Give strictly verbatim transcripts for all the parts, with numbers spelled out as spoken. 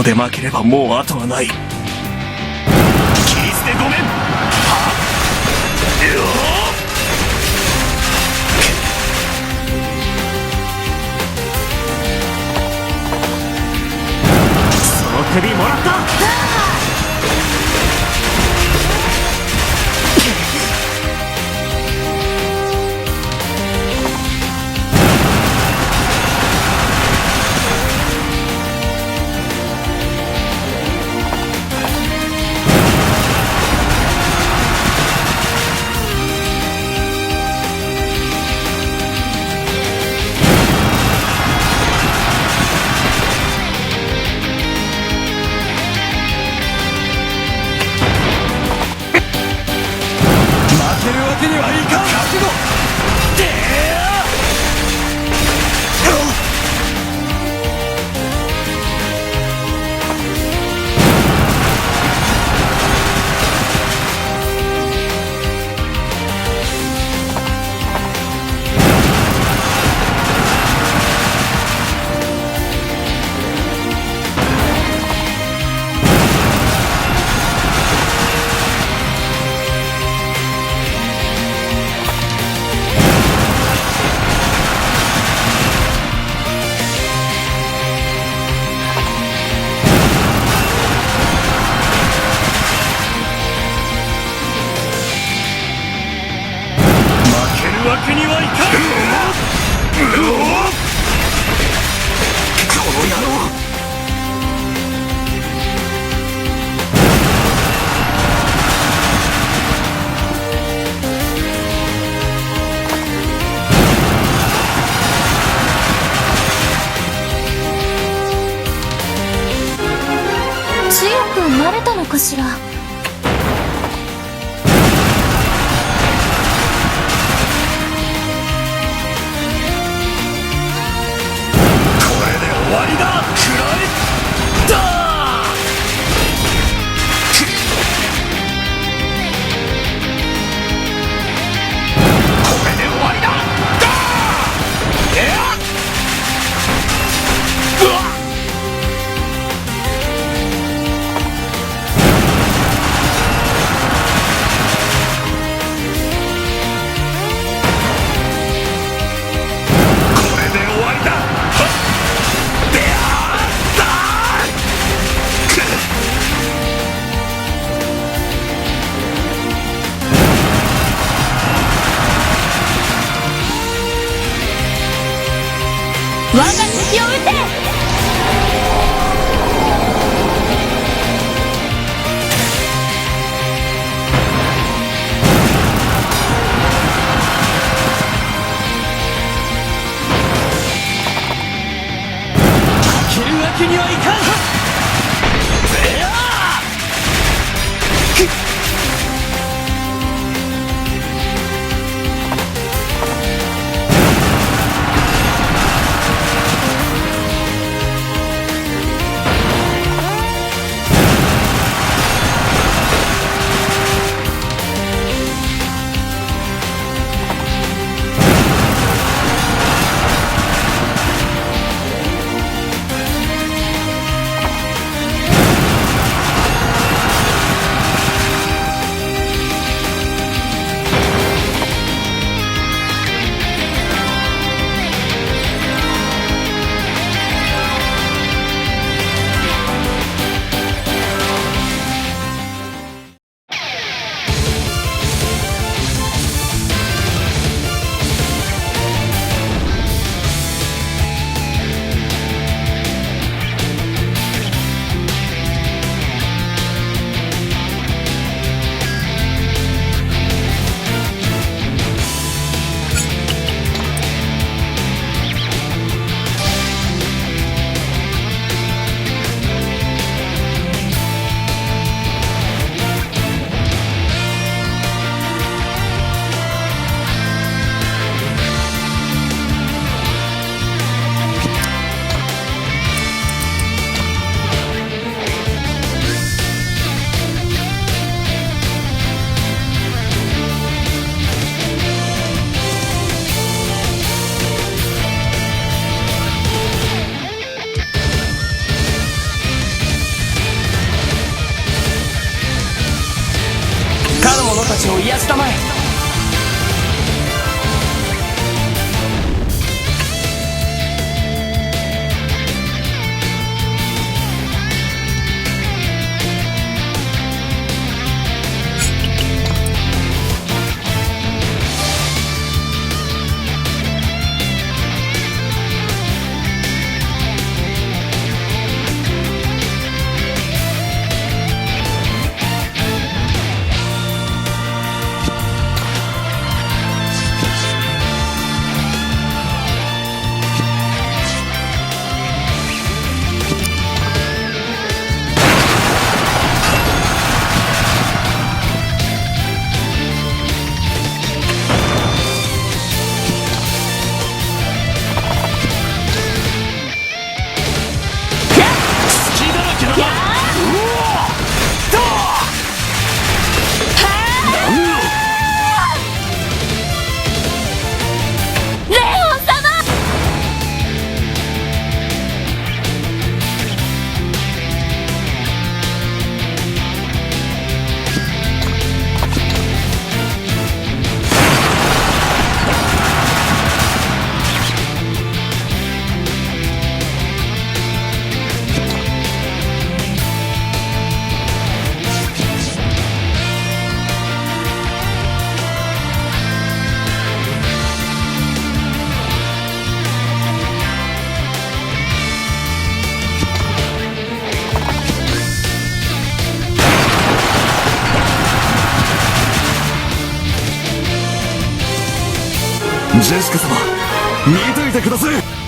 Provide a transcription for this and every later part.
で負ければもう後はない。切り捨てごめん。はっ。よー。その首もらった。負けるわけにはいかん。覚悟。でー。負けるわけにはいかん。この野郎。強くなれたのかしら。これで終わりだ。食らえ。だー。これで終わりだ。だー。えっ。うわっ。これで終わりだ。はっ。であった。我が敵を討て。負けるわけにはいかん。たまえ。 ジェシカ様、見ていてください。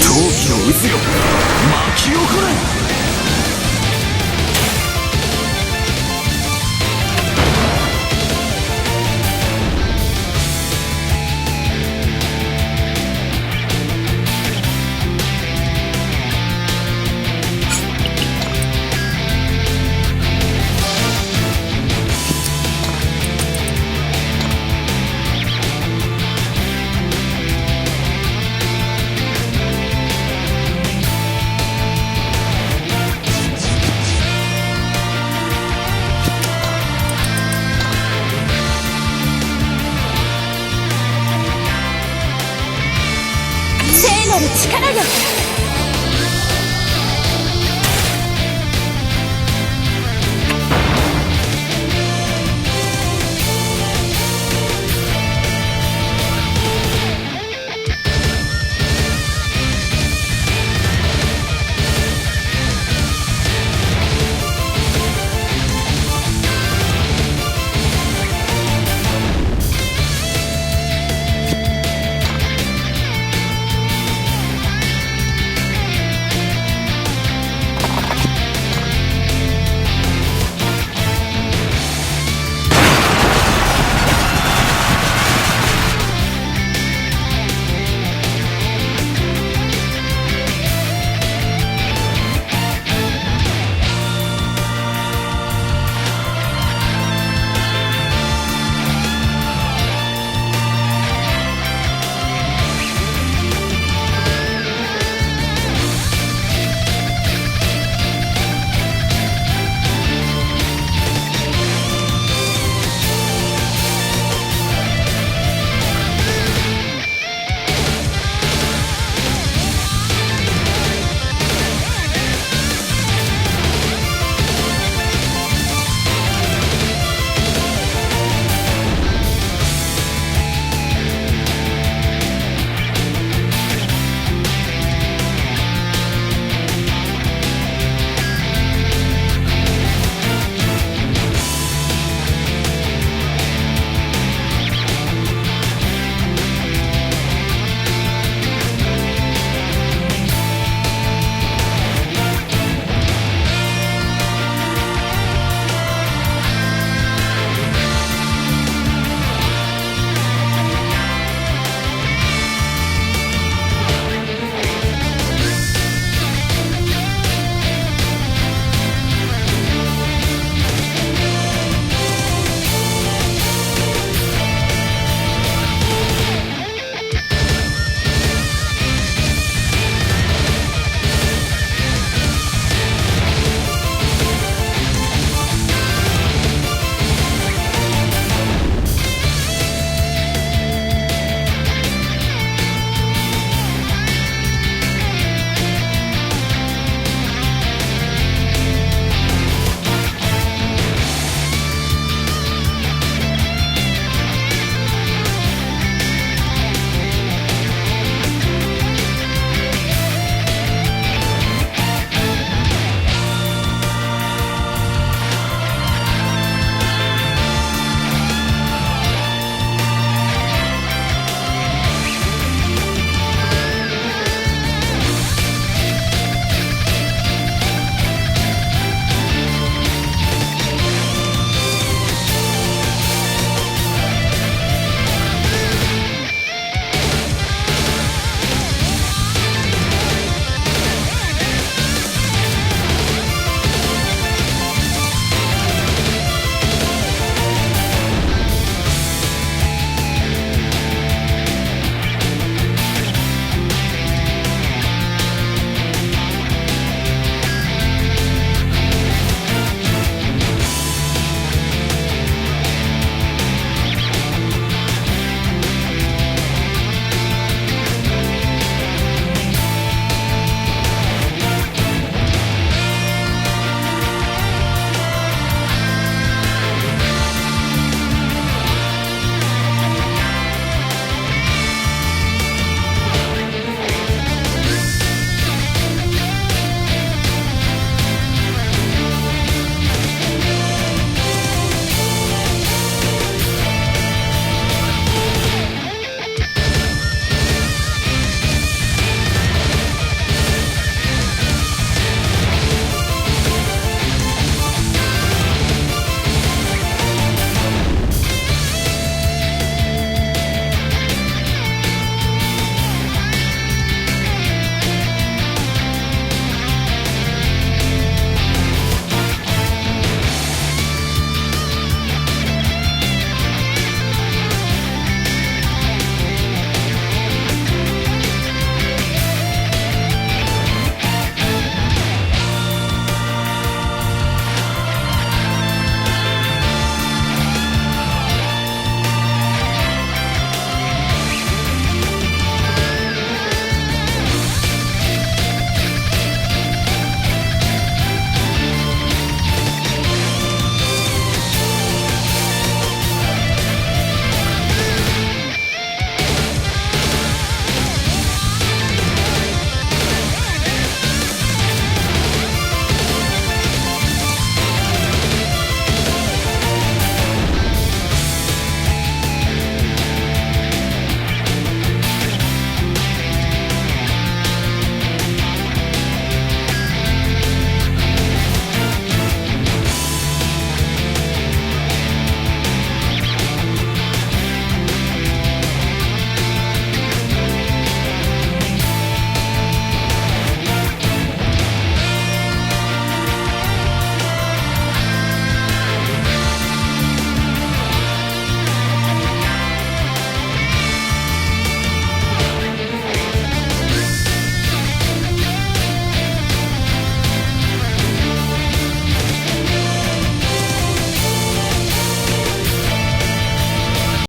狂気の渦よ、巻き起これ。 聖なる力よ。